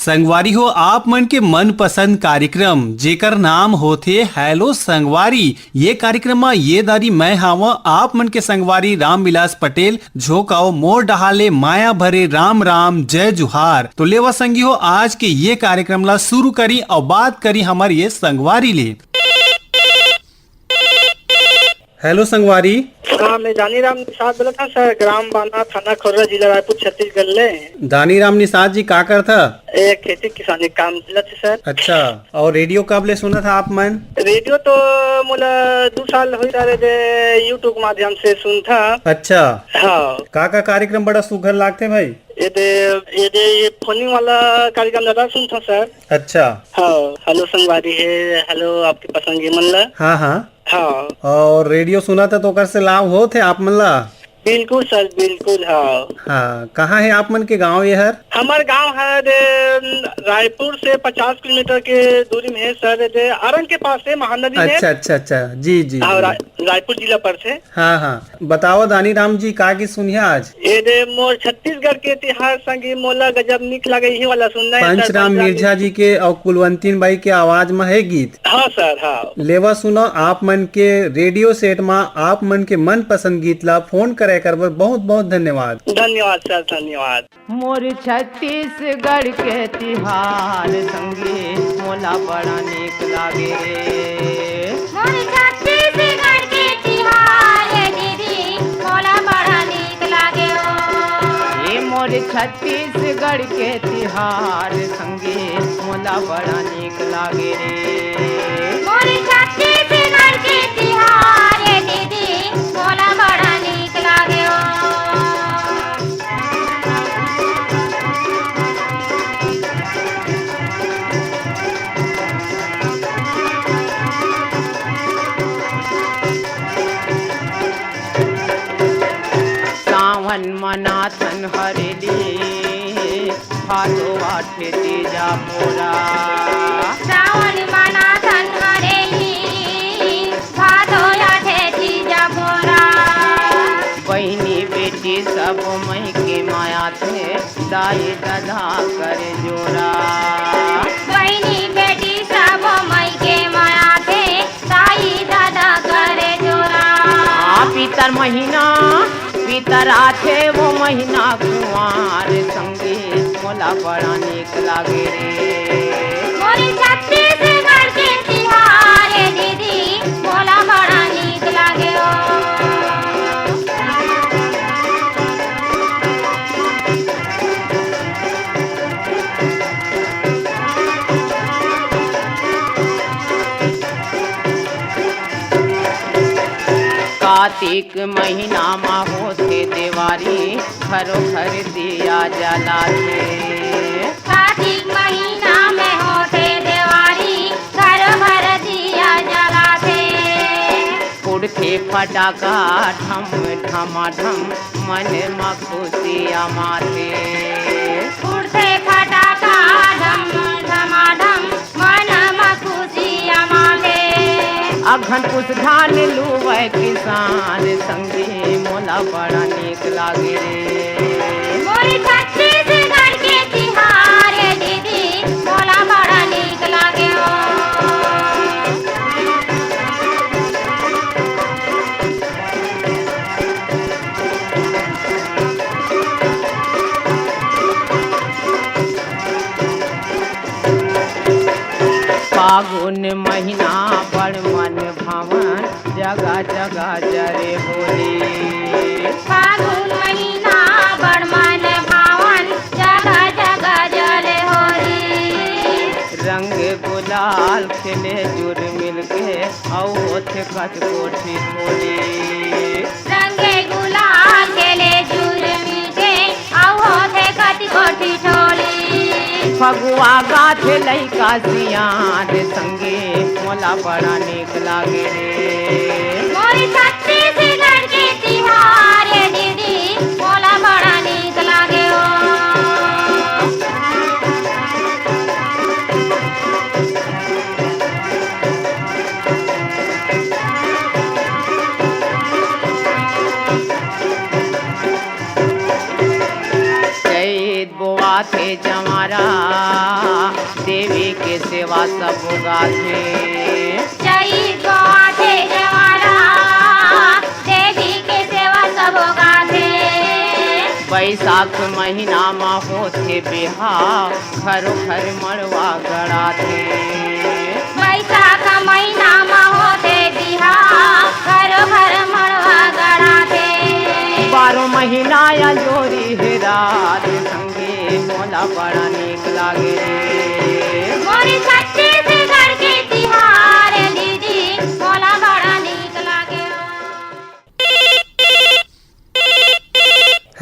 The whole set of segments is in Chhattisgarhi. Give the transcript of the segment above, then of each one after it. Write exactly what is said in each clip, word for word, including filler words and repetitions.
संगवारी हो, आप मन के मनपसंद कार्यक्रम, जेकर नाम होथे हेलो संगवारी। ये कार्यक्रम म ये दारी मैं हावं आप मन के संगवारी रामविलास पटेल। झोंकाओ मोर डहार ले माया भरे राम राम, जय जुहार। तो लेवा संगी हो, आज के ये कार्यक्रम ला शुरू करी अउ बात करी हमर ये संगवारी ले। हेलो संगवारी। हाँ, मैं दानी राम निषाद बोलत हँव सर, ग्राम बाना, थाना खोर्रा, जिला रायपुर, छत्तीसगढ़ ले। दानी राम निषाद जी, का करथा? ए, खेती किसानी काम चलत हे सर। अच्छा, अउ रेडियो कब ले सुनत हा आप मन? रेडियो तो मोला दू साल होइस सर, जे YouTube माध्यम से सुनथँव। अच्छा। हाँ। का का कार्यक्रम बड़ा सुघर लागथे भाई? ये दे, ये दे, ये फोनिंग वाला कार्यक्रम ज्यादा सुनथँव सर। अच्छा। हाँ, हेलो संगवारी हे, हेलो आपके पसंद के मन ला। हाँ, हाँ। हाँ। अउ रेडियो सुनत हा तो ओकर से लाभ होत हे आप मन ला? बिल्कुल सर, बिल्कुल, हाँ। हाँ, कहाँ हे आप मन के गाँव ये हर? हमर गाँव हे दे, रायपुर से पचास किलोमीटर के दूरी में हे सर, दे अरंग के पास हे, महानदी में। अच्छा, अच्छा, अच्छा, जी, जी, हाँ, जी। रा-, रायपुर जिला पर से। हाँ, हाँ। बताओ दानी राम जी, का गीत सुनिहा आज? ए दे मोर छत्तीसगढ़ के तिहार संगी मोला गजब निक लागे, इही वाला सुनना हे सर, पंचराम पंचराम मिर्जा जी के अउ कुलवंतीन बाई के आवाज म हे गीत। हाँ सर, हाँ। लेवा सुनो, आप मन के रेडियो सेट म आप मन के मनपसंद गीत ला फोन करे कर बर बहुत बहुत धन्यवाद। धन्यवाद सर, धन्यवाद। मोर छत्तीसगढ़ के तिहार संगी मोला बड़ा नीक लागे रे। मोर छत्तीसगढ़ के तिहार ए दीदी मोला बड़ा नीक लागे ओ। ए मोर छत्तीसगढ़ के तिहार संगी मोला बड़ा नीक लागे रे। मोर छत्तीसगढ़ के तिहार ए दीदी मोला बड़ा नीक लागे ओ। सावन मनाथन हरेली, भादो आठे तीजा मोरा। सावन मनाथन हरेली, भादो आठे तीजा मोरा। बहिनी बेटी सब मइके म आथे, दाई ददा कर जोरा। बहिनी बेटी सब मइके म आथे, दाई ददा कर जोरा। आ, पितर महीना, पितर आथे वो महीना कुंवार संगी, मोला बड़ा नीक लागे रे। मोर छत्तीसगढ़ के तिहार ए दीदी, मोला बड़ा नीक लागे ओ। कार्तिक महीना म होथे देवारी, घरो घर दिया जलाथे। कार्तिक महीना में होथे देवारी, घरो घर दिया जलाथे। फुटथे फटाका ढम ढमाढम, मन म खुशी अमाथे। फुटथे फटाका ढम ढमाढम, मन म खुशी अमाथे। अघन पुस धान लुवय किसान संगी, मोला बड़ा नीक लागे रे। मोर छत्तीसगढ़ के तिहार ए दीदी, मोला बड़ा नीक लागे ओ। फागुन महीना बड़ मन भावन, जगा जगा जरे होरी। फागुन महीना बड़ मन भावन, जगा जगा जरे होरी। रंग गुलाल खेले जुर मिलके, अउ होथे कतको ठिठोली। रंग गुलाल खेले जुर मिलके, अउ होथे कतको ठिठोली। फगुआ गाथे लइका सियान संगी, मोला बड़ा नीक लागे रे। मोर छत्तीसगढ़ के तिहार ए दीदी, मोला बड़ा नीक लागे ओ। चैत बोआ आथे जवारा, देवी के सेवा सब गाथे। चैत को आथे जवारा, देवी के सेवा सब गाथे। बैसाख महीना म होथे बिहाव, घरो घर मड़वा गड़ाथे। बैसाख महीना म होथे बिहाव, घरो घर मड़वा गड़ाथे। बारो महीना अंजोरी हे रात, संगी मोला बड़ा नीक लागे रे। मोरे छत्तीसगढ़ के तिहार दीदी, मोला बड़ा नीक लागे।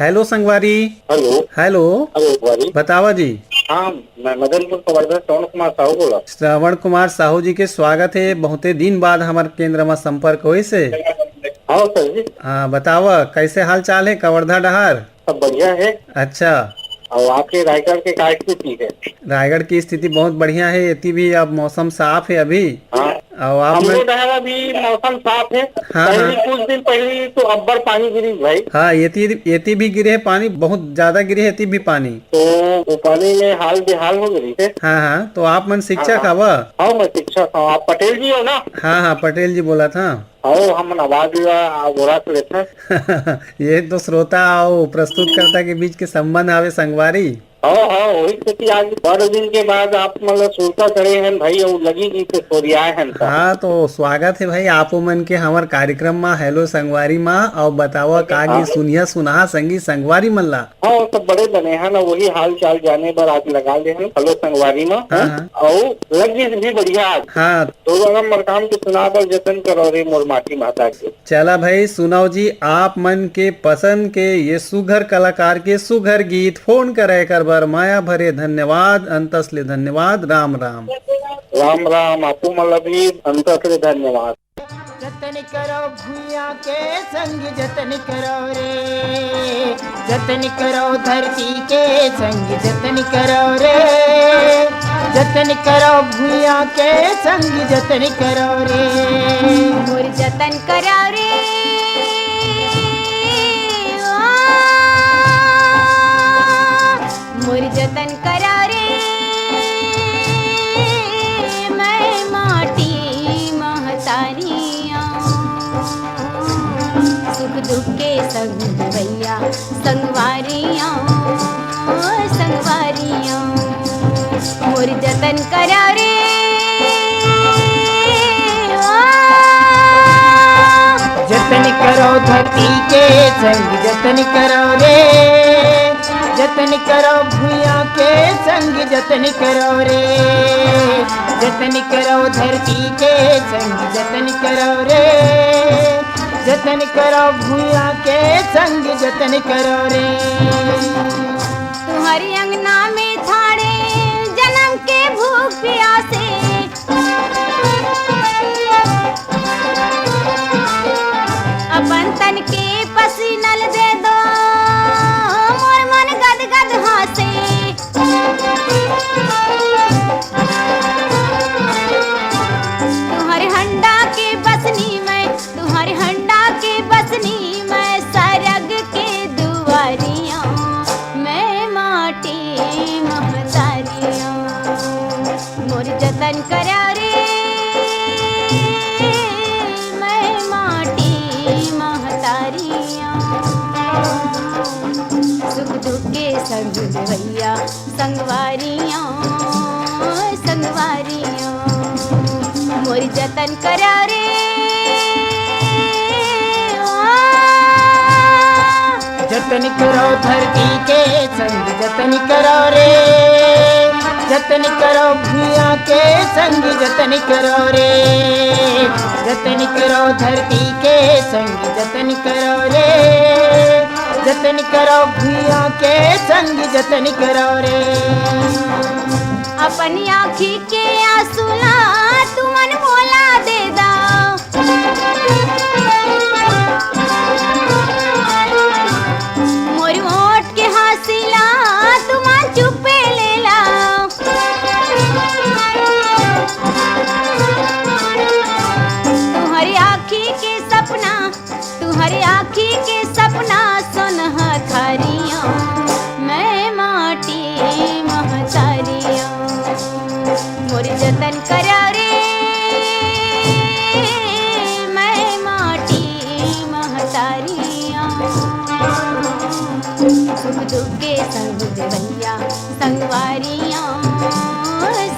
हेलो संगवारी। हेलो। हेलो। हेलो संगवारी। बतावा जी। हाँ, मैं मदनपुर कवर्धा श्रवण कुमार साहू बोला। श्रवण कुमार साहू जी के स्वागत हे। बहुते दिन बाद हमर केंद्र म संपर्क होइस हे। हाँ सर जी। हाँ, बतावा, कैसे हाल चाल हे कवर्धा डहार? सब बढ़िया हे। अच्छा। अउ आपके रायगढ़ के का स्थिति हे? रायगढ़ की स्थिति बहुत बढ़िया हे, एती भी अब मौसम साफ हे अभी। हाँ। अउ आप हमरो मन डहर अभी मौसम साफ हे। हाँ, पहली हाँ। कुछ दिन पहली तो अब्बड़ पानी गिरी भाई। हाँ, एती, एती भी गिरे हे पानी, बहुत ज्यादा गिरे हे एती भी पानी। तो वो पानी में हाल बेहाल हो गई थे। हाँ, हाँ, तो आप मन शिक्षक हाँ, हाँ। हवा? हाँ, मैं शिक्षक हूँ। आप पटेल जी हो ना? हाँ, हाँ, पटेल जी बोला था। आओ, हमन आवाज ला बोला तो लेथन। ये तो श्रोता अउ प्रस्तुतकर्ता के बीच के संबंध आवे संगवारी। हाँ, हाँ, वही सेती आज बड़ दिन के बाद आप मन ला सुरता करे हन भाई, अउ लगी गीत के सोरियाए हन त। हाँ, तो स्वागत हे भाई आपो मन के हमर कार्यक्रम मा, हेलो संगवारी मा। अउ बतावा का हाँ। गीत सुनिया सुनहा संगी संगवारी मन ला। हाँ, वो सब बड़े बने हन, वही हाल चाल जाने बर आज लगा ले हन हेलो संगवारी मा। हाँ, हाँ। अउ लग गीत भी बढ़िया आज। हाँ। तो अगर मरकाम के सुना बर जतन करो रे मोर माटी महतारी। चला भाई, सुनाओ जी, आप मन के पसंद के ये सुघर कलाकार के सुघर गीत। फोन करे कर बर माया भरे धन्यवाद, अंतस ले धन्यवाद, राम राम। राम राम, आपू मन ला भी अंतस ले धन्यवाद। जतन करो भुइयां के संग, जतन करो रे, जतन करो धरती के संग, जतन करो रे, जतन करो भुइयां के संग, जतन करो रे। मोर जतन करो रे, ओ, मोर जतन करो रे, मैं माटी महतारी। सुख दुख के संग भैया, संगवारियों, संगवारियों, मोर जतन करा रे। ओ। जतन करो धरती के संग, जतन करो रे, जतन करो भुइयां के संग, जतन करो रे, जतन करो धरती के संग, जतन करो रे, जतन करो भुइयां के संग, जतन करो रे। तुम्हारी अंगना में थाड़े जन्म के भूख प्यासे, अपन तन के पसीनल दे दो, मोर मन गदगद हाँसे। तुम्हारे हंडा के बसनी मैं, तुम्हारे हंडा के बसनी मैं, सरग के दुआरियों मैं माटी महतारियों। मोर जतन करा रे, मैं माटी महतारियों। सुख दुख के संग भैया, संगवारियों, संगवारियों, मोर जतन करा रे। ओ। जतन करो धरती के संग, जतन करो रे, जतन करो भुइयां के संग, जतन करो रे, जतन करो धरती के संग, जतन करो रे, जतन करो भुइयां के संग, जतन करो रे। अपन आँखी के आंसू ला तुमन मोला दे दा, मोर ओठ के हाँसी ला तुमन चुपे ले ला। तुम्हारी आँखी के सपना, तुम्हारी आँखी के सपना सोनहा थारियों, मैं माटी दुख दुख के संग देवइया, संगवारियों,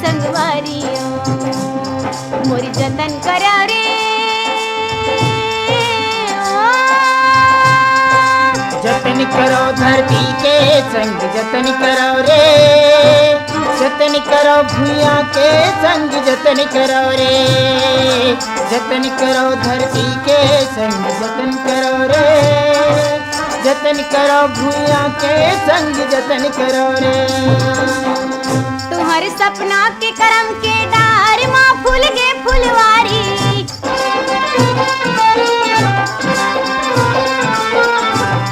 संगवारियों, मोर जतन करा रे। जतन करो धरती के संग, जतन करो रे, जतन करो भुइयां के संग, जतन करो रे, जतन करो धरती के संग, जतन करो रे, जतन करो भुइयां के संग, जतन करो रे। तुम्हारे सपना के करम के डार मा फूल गे फुलवारी,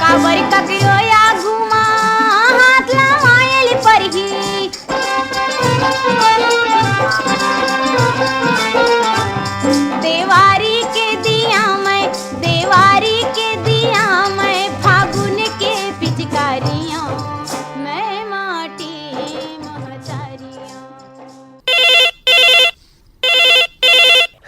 काबर ककरो आगू मा हाथ लमायल परही। देवारी के दिया मैं, देवारी के दिया मैं, फागुन के पिचकारियों, मैं माटी महतारियों।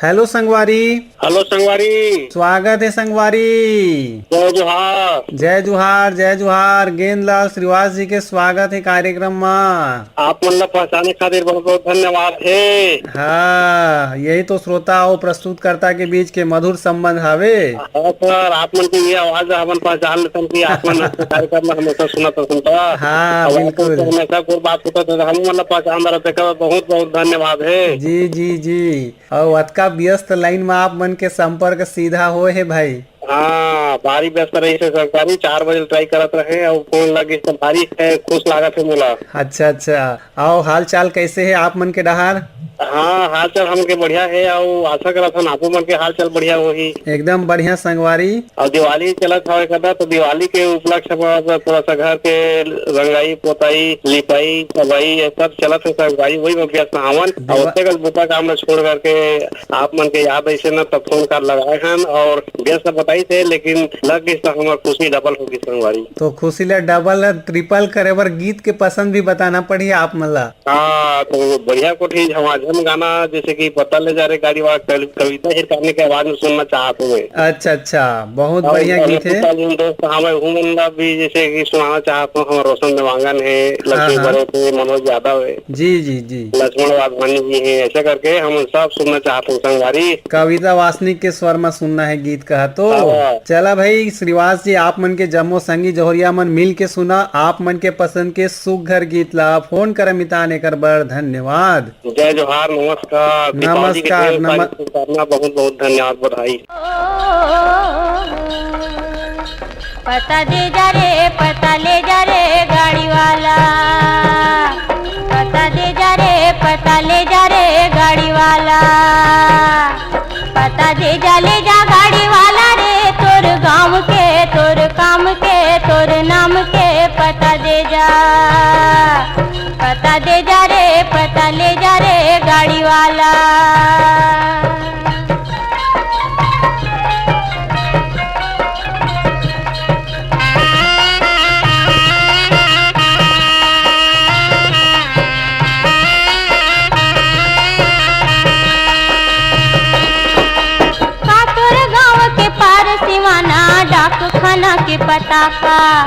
हेलो संगवारी। हेलो संगवारी। स्वागत है संगवारी। जय जोहार। जय जोहार, जय जोहार। गेंदलाल श्रीवास जी के स्वागत है कार्यक्रम मा। आप मन ला पहचाने खातिर बहुत बहुत धन्यवाद है। हाँ, यही तो श्रोता और प्रस्तुतकर्ता के बीच के मधुर संबंध हवे। हाँ सर, आप मन के ये आवाज ला हमन पहचान लेथन कि आप मन कार्यक्रम ला हमेशा सुनत रहथन त। हाँ, अब आप मन बिल्कुल। से हमेशा गुर बात होता था, हम मन ला पहचान रहे थे, बहुत बहुत धन्यवाद है। जी, जी, जी। अउ अतका व्यस्त लाइन म आप मन के संपर्क सीधा होए हे भाई। हाँ, भारी व्यस्त रहिस हे संगवारी, चार बजे ट्राई करत रहे अउ फोन लगिस त भारी, ए, खुश लागत हे मोला। अच्छा, अच्छा। अउ हाल चाल कैसे हे आप मन के डहार? हाँ, हाल चाल हमन के बढ़िया हे अउ आशा करत हन आपो मन के हाल चाल बढ़िया होही। एकदम बढ़िया संगवारी। अउ दिवाली चलत हवय कदा, तो दिवाली के उपलक्ष्य म थोड़ा सा घर के रंगाई, पोताई, लिपाई, सफाई, ये सब चलत हे संगवारी, वही म व्यस्त हवन। अउ दिवा- ओते कस बुता काम ल छोड़ करके आप मन के याद अइसे न, त फोन कर लगाए हन अउ व्यस्त बताइस हे, लेकिन लग गिस त हमर खुशी डबल हो गिस संगवारी। तो खुशी ला डबल, ट्रिपल करे बर गीत के पसंद भी बताना पड़ही आप मन ला। हाँ, तो बढ़िया कोठी झमाझम गाना, जैसे कि पता ले जा रे गाड़ी वाला, कवि-, कविता हिरकाने के आवाज में सुनना चाहत हूँ मैं। अच्छा, अच्छा, बहुत और बढ़िया गीत हे। साल उन दोस्त हमारे उमन ला भी जैसे कि सुनाना चाहत हूँ, हमारे रोशन देवांगन है, लक्ष्मी हाँ, हाँ। बड़े थे, मनोज यादव है, जी, जी, जी। लक्ष्मण वाधवानी जी हैं, ऐसे करके हम सब सुनना चाहत हूँ संगवारी। कविता वासनिक के स्वर में सुनना है गीत कहा तो। हाँ। चला भाई श्रीवास जी, आप मन के जम्मो संगी जौहरिया मन मिल के सुना आप मन के पसंद के सुघर गीत ला। फोन करे मितान एकर बर धन्यवाद। जय जोहार, नमस्कार। दीपावली के नमस्कार, ढेर सारी नम- शुभकामना, बहुत बहुत धन्यवाद, बधाई। पता दे जा रे, पता ले जा रे गाड़ी वाला, पता दे जा रे, पता ले जा रे गाड़ी वाला, पता दे जा, ले जा गाड़ी वाला रे, तोर गांव के, तोर काम के, तोर नाम के पता दे जा। पता दे जा रे, पता ले जा रे गाड़ी वाला। का तोर गांव के पार सिवाना डाकखाना के पता का?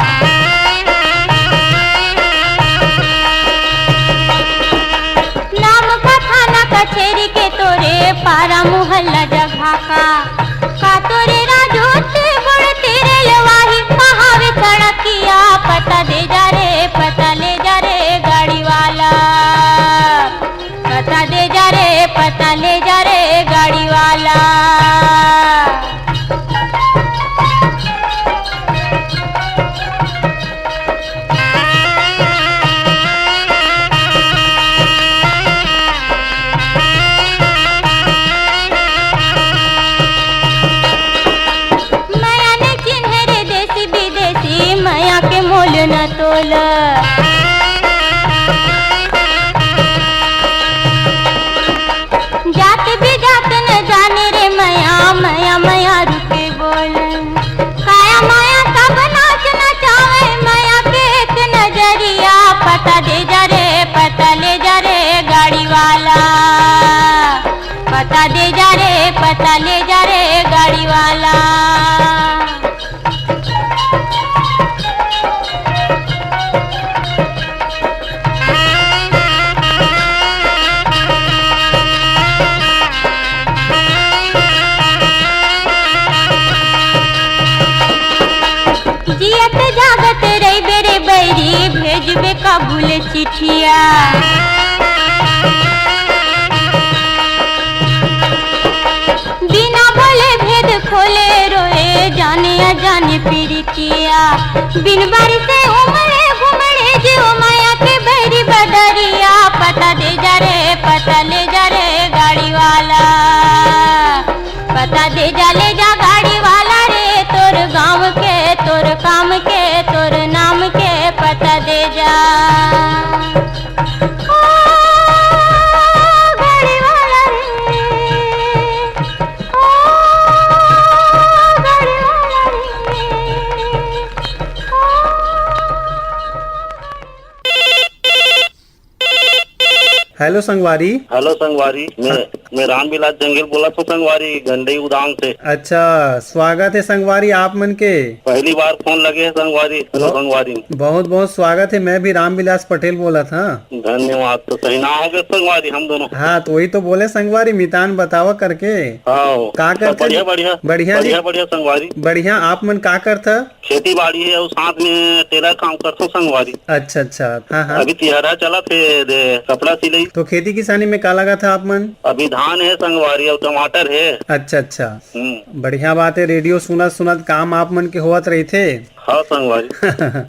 नाम का थाना कचेरी के तोरे पारा मोहल्ला जगह का? का तोरे राजोत गोड़ तेरे लवाही कहावे सड़किया? पता दे जा रे, पता ले जा रे गाड़ी वाला। पता दे जा रे, पता ले जा रे गाड़ी वाला। मया ने चिन्हे रे देसी विदेशी, मया के मोल न तोल। जात बिजात न जाने रे मया, मया मया रुके बोल। काया माया सब नाच नचावे, मया के एक नजरिया। पता दे जा रे, पता ले जा रे गाड़ी वाला। पता दे जा रे, पता ले जा रे गाड़ी वाला। जियत जागत रहिबे रे बैरी, भेजबे कबूल चिट्ठिया। बिना बोले भेद खोले रोए, जाने अजाने पीरितिया। बिन बारी से उमड़े घुमड़े, जीव माया के बैरी बदरिया। पता दे जा रे, पता ले जा रे गाड़ी वाला। पता दे जा, ले जा गाड़ी वाला रे, तोर गाँव के, तोर काम के, तोर नाम के पता दे जा। ओ गाड़ी वाला रे, ओ गाड़ी वाला रे, ओ। हेलो संगवारी। हेलो संगवारी, मैं, हाँ। मैं रामविलास जंगेल बोलत हूँ संगवारी, गंडई उदान से। अच्छा, स्वागत है संगवारी आप मन के। पहली बार फोन लगे है संगवारी। हेलो बहुत, संगवारी। बहुत बहुत स्वागत है, मैं भी रामविलास पटेल बोलत हूँ। धन्यवाद। तो सही ना हो गए संगवारी हम दोनों? हाँ, तो वही तो बोले संगवारी, मितान बतावा करके। हाँ। का सब करथे? बढ़िया, बढ़िया। बढ़िया जी। बढ़िया, बढ़िया संगवारी। बढ़िया, आप मन का करथा? खेती बाड़ी है और साथ में टेलर काम करथों संगवारी। अच्छा, अच्छा। हाँ, हाँ। अभी तिहरा चलत हे, दे, कपड़ा सिलाई। तो खेती किसानी में का लगाथा आप मन? अभी धान है संगवारी और टमाटर है। अच्छा, अच्छा। हम्म। बढ़िया बात है, रेडियो सुनत सुनत काम आप मन के होवत रहिथे। हाँ संगवारी।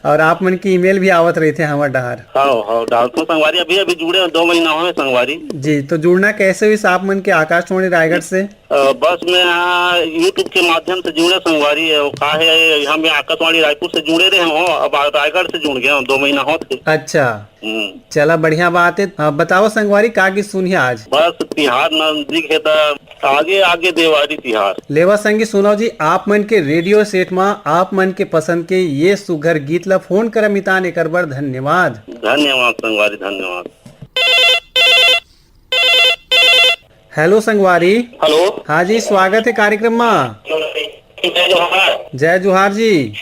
और आप मन के ईमेल भी आवत रहिथे हमर डहार। हाँ, हाँ, डालथों संगवारी, अभी, अभी जुड़े हैं, दो महीना होए संगवारी। जी, तो जुड़ना कैसे होइस आप मन के आकाशवाणी रायगढ़ से? अ, बस मैं, आ, YouTube के माध्यम से जुड़े संगवारी है, वो का है, हम यहाँ आकाशवाणी रायपुर से जुड़े रहे हो, अब आ, रायगढ़ से जुड़ गए हो, दो महीना होत हे। अच्छा। हम्म। चला, बढ़िया बात है। हाँ, बताओ संगवारी, का गीत सुनिया आज? बस तिहार नजदीक है, त आगे आगे देवारी तिहार। लेवा संगी सुनाओ जी, आप मन के रेडियो सेट मा आप मन के पसंद के ये सुघर गीत ला फोन कर मितान, एकर बर धन्यवाद। धन्यवाद संगवारी, धन्यवाद। हेलो संगवारी। हेलो। हाँ जी, स्वागत है कार्यक्रम मा। जय जोहार। जय जोहार जी।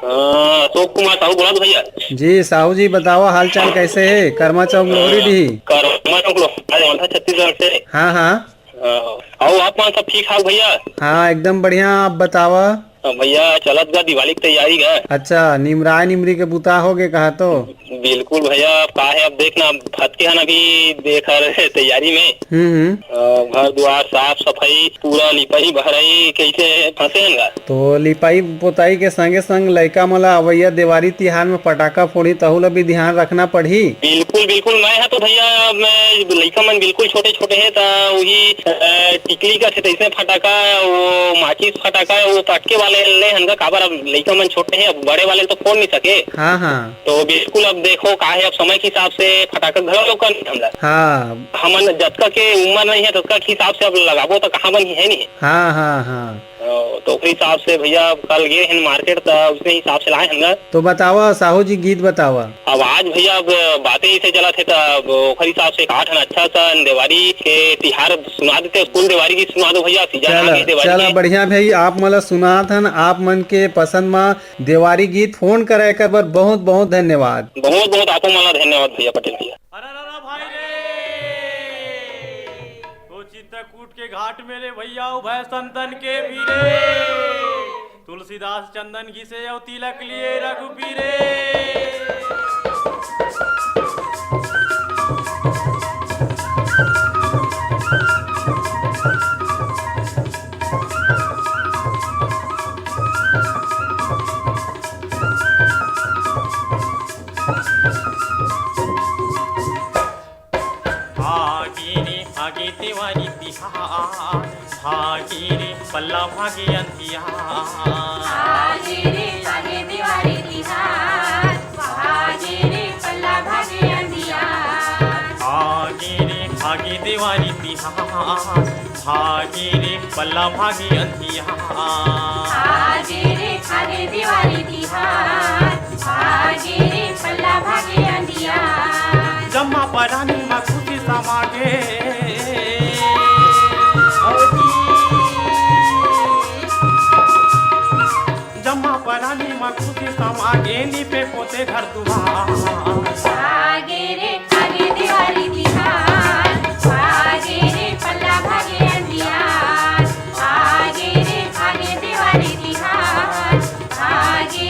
अ, अशोक कुमार साहू बोलत भैया। जी साहू जी, बतावा हाल चाल कैसे है? कर्मा चौक लोहरी डी। कर्मा चौक लोहरी, छत्तीसगढ़ से। हाँ, हाँ। अ, अउ आप मन सब ठीक ठाक भैया? हाँ, एकदम बढ़िया, आप बतावा। हाँ भैया, चलत गा दिवाली के तैयारी गा। अच्छा, निमराय निमरी के बुता हो गे कहा तो। बिल्कुल भैया, अब का है, अब देख ना, फतके हन अभी देख हर तैयारी में। हम्म, हम्म। अ, घर दुआर साफ सफाई, पूरा लिपाई बहराई, कैसे फंसे हन गा? तो लिपाई पोताई के संगे संग लइका मन ला अवइया देवारी तिहार में पटाखा फोड़ी, तहू ला भी ध्यान रखना पड़ही। बिल्कुल, बिल्कुल। मैं हा तो भैया, मैं लइका मन बिल्कुल छोटे छोटे हे, त वही, अ, टिकली का थे तैसे फटाका, वो माचिस फटाका, वो पटके वाले ले हन गा, काबर अब लइका मन छोटे हे, अब बड़े वाले तो फोड़ नहीं सके। हाँ, हाँ। तो बिल्कुल, अब देखो, का है, अब समय के हिसाब से फटाका घलो लोग कर हमला। हाँ। हमन जतका के उम्र नहीं है, ततका के हिसाब से अब लगाबो, तो कहाँ बनी है नहीं। हाँ, हाँ, हाँ। तो, तो ओकरे हिसाब से भैया, अब कल गे हन मार्केट, त उसने हिसाब से लाए हन गा। तो बतावा साहू जी, गीत बतावा। अब आज भैया, अब बातें इसे चलत हे, त अब ओकर हिसाब से एक आठ हन अच्छा सा देवारी के तिहार सुना देते, फुल देवारी गीत सुना दो भैया, सीजन आ चला, गई देवारी चला, के। बढ़िया भाई, आप मन ला सुनात हन, आप मन के पसंद मा देवारी गीत फोन करे कर बर बहुत बहुत धन्यवाद। बहुत बहुत आपो मन ला धन्यवाद भैया, पटेल भैया। अरे रे रे भाई रे, तो चित्रकूट के घाट में रे भैया उभय संतन के भी रे, तुलसीदास चंदन घिसे अउ तिलक लिए रघुबीरे। भागी रे भागी देवारी तिहार, भागी रे पल्ला भागी अंधियार। भागी रे भागी देवारी तिहार, भागी रे पल्ला भागी अंधियार। भागी रे भागी देवारी तिहार, भागी रे पल्ला भागी अंधियार। भागी रे भागी देवारी तिहार, भागी रे पल्ला भागी अंधियार। जम्मा परानी मा खुशी समागे। जम्मा परानी मा खुशी समागे, नीपे पोते घर दुआर। भागे रे भागे देवारी तिहार, भागे रे पल्ला भागे अंधियार। भागे रे भागे देवारी तिहार, भागे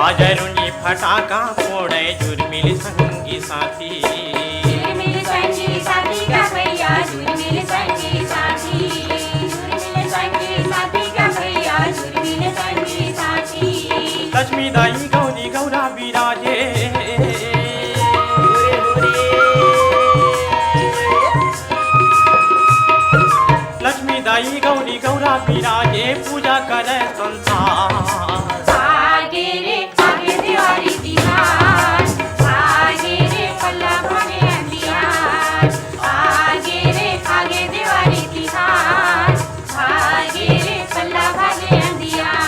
बाजा रुंजी फटाका फोड़े जुर्मिल संगी साथी। जुर्मिल संगी साथी का भैया, जुर्मिल संगी साथी। जुर्मिल संगी साथी का भैया, जुर्मिल संगी साथी। लक्ष्मी दाई गौरी गौरा विराजे। लक्ष्मी दाई गौरी गौरा विराजे, पूजा करे संसार। आगे रे आगे देवारी तिहार, आगे रे पल्ला भरे अंधियार। आगे रे आगे देवारी तिहार, आगे रे पल्ला भरे अंधियार।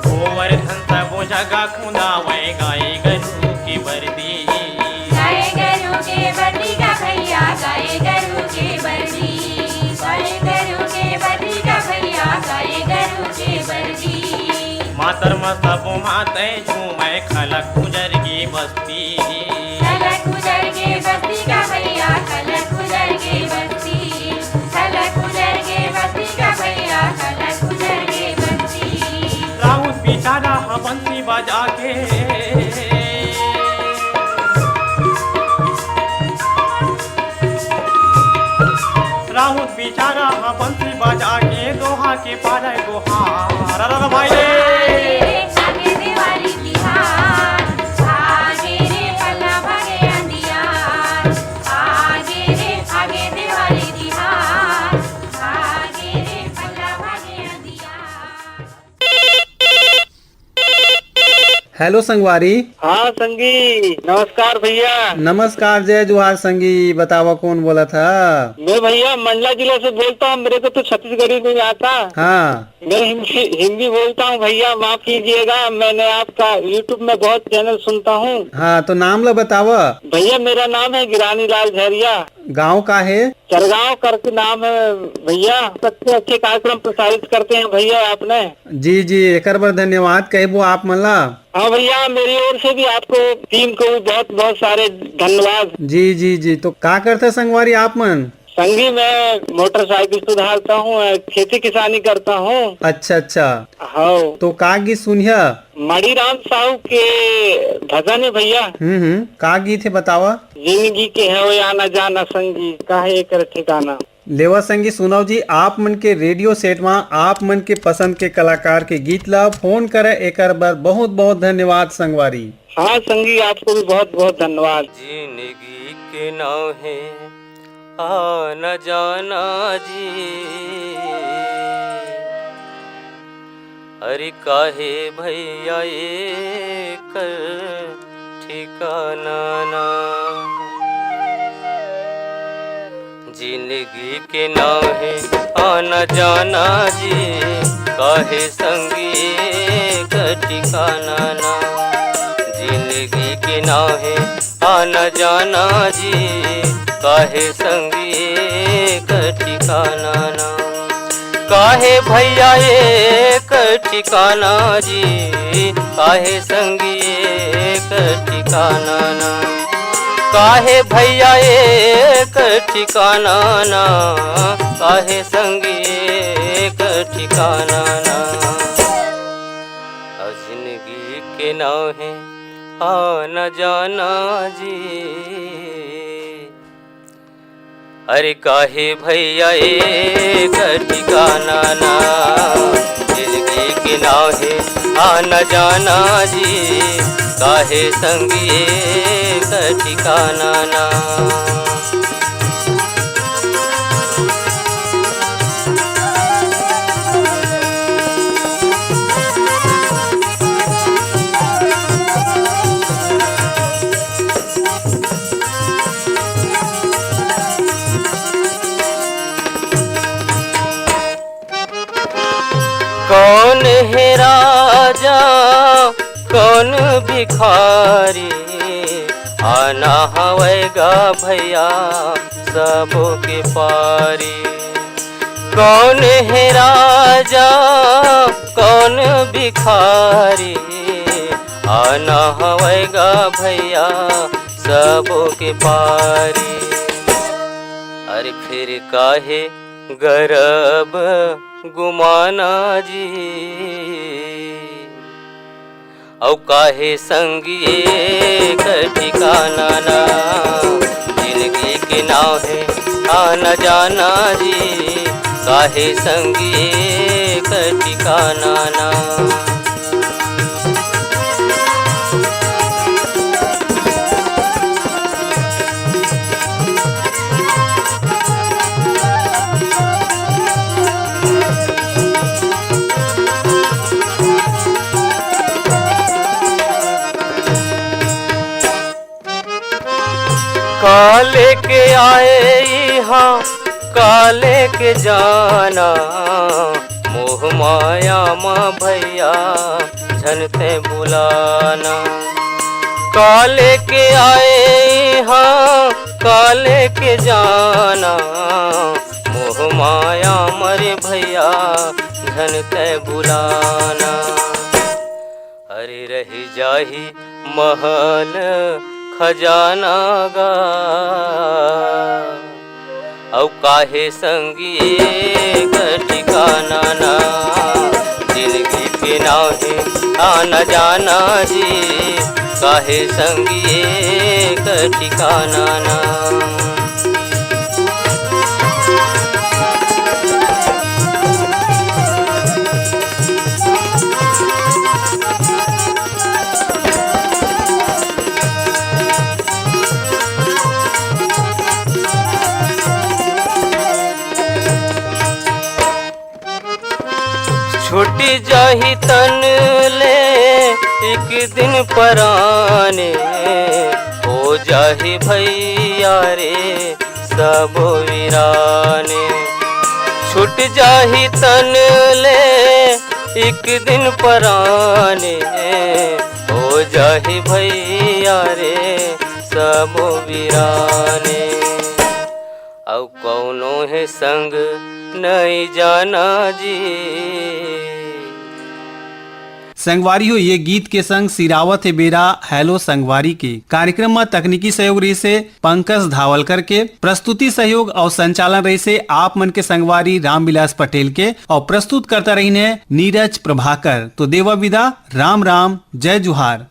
गोवर्धन सबो जगह खुंदावय गाय गरु के बरदी। गाय गरु के बरदी का भैया, गाय गरु के बरदी। गाय गरु के बरदी का भैया, गाय गरु के बरदी। मातर म सबो मातय झूमय खलक गुजर के बस्ती। खलक गुजर के बस्ती का भैया, खलक गुजर के बस्ती। खलक गुजर के बस्ती का भैया, खलक गुजर के बस्ती। राउत बिचारा ह बंसी बजा के। राउत बिचारा ह बंसी बजा के दोहा के पारे गोहार। अरे भाई रे। आगे देवारी तिहार, आगे रे पल्ला भरे अंधियार। आगे रे, आगे देवारी तिहार, आगे रे पल्ला भरे अंधियार। हेलो संगवारी। हाँ संगी, नमस्कार भैया। नमस्कार, जय जोहार संगी। बतावा कौन बोलत ह? मैं भैया मंडला जिला से बोलता हूँ, मेरे को तो छत्तीसगढ़ी नहीं आता। हाँ। मैं हिंदी, हिंदी बोलता हूँ भैया, माफ कीजिएगा। मैंने आपका YouTube में बहुत चैनल सुनता हूँ। हाँ, तो नाम ला बतावा। भैया मेरा नाम है गिरानी लाल झरिया। गाँव का है? चरगांव करके नाम है भैया। अच्छे अच्छे कार्यक्रम प्रसारित करते हैं भैया आपने। जी जी, एकर बर धन्यवाद कहबो आप मन ला। हाँ भैया, मेरी ओर से भी आपको टीम को भी बहुत बहुत सारे धन्यवाद। जी जी जी, तो का करथे संगवारी आप मन? संगी, मैं मोटरसाइकिल सुधारता हूँ और खेती किसानी करता हूँ। अच्छा अच्छा। हाँ। तो का गीत सुनिया? मणिराम साहू के भजन है भैया। हम्म हम्म, का गीत है बतावा? जिंदगी के है वो आना जाना संगी, काहे एकर ठिकाना। लेवा संगी सुनव जी, आप मन के रेडियो सेट मा आप मन के पसंद के कलाकार के गीत ला फोन करे, एकर बर बहुत बहुत धन्यवाद संगवारी। हाँ संगी, आपको भी बहुत बहुत धन्यवाद। जिंदगी के नाव है आना जाना जी। अरे काहे भैया एकर ठिकाना ना। जिंदगी के नाव है आना जाना जी, काहे संगी एकर ठिकाना ना। जिंदगी के नाव है आना जाना जी, काहे संगी एकर ठिकाना ना। काहे भैया एकर ठिकाना जी, काहे संगी एकर ठिकाना ना। काहे भैया एकर ठिकाना ना, काहे संगी एकर ठिकाना ना। अउ जिंदगी के नाव है आना जाना जी। अरे काहे भैया एकर ठिकाना ना, जिंदगी के नाव है आना जाना जी, काहे संगी एकर ठिकाना ना। कौन है राजा कौन भिखारी आना हवय गा भैया सबो के पारी। कौन हे राजा, कौन भिखारी, आना हवय गा भैया सबो के पारी। अरे फिर काहे गरब गुमाना जी, अउ काहे संगी एकर ठिकाना ना। जिनगी के नाव हे आना जाना जी, काहे संगी एकर ठिकाना ना। का लेके आए इहाँ, का लेके जाना, मोह माया मा भैया झन ते बुलाना। का लेके आए इहाँ, का लेके जाना, मोह माया मा रे भैया झन ते बुलाना। अरे रहि जाही महल खजाना गा, अउ काहे संगी एकर ठिकाना ना। जिनगी के नाव हे आना जाना जी, काहे संगी एकर ठिकाना ना। छूट जाही तन ले एक दिन पराने, हो जाही भैया रे सब वीराने। छूट जाही तन ले एक दिन पराने, हो जाही भैया रे सब वीराने। अउ कौनो हे संग नइ जाना जी। संगवारी हो, ये गीत के संग सिरावत हे बेरा हेलो संगवारी के। कार्यक्रम म तकनीकी सहयोग रहिसे पंकज धावलकर के, प्रस्तुति सहयोग अउ संचालन रहिसे आप मन के संगवारी रामविलास पटेल के, अउ प्रस्तुत करता रहिन हे नीरज प्रभाकर। तो देवा विदा, राम राम, जय जुहार।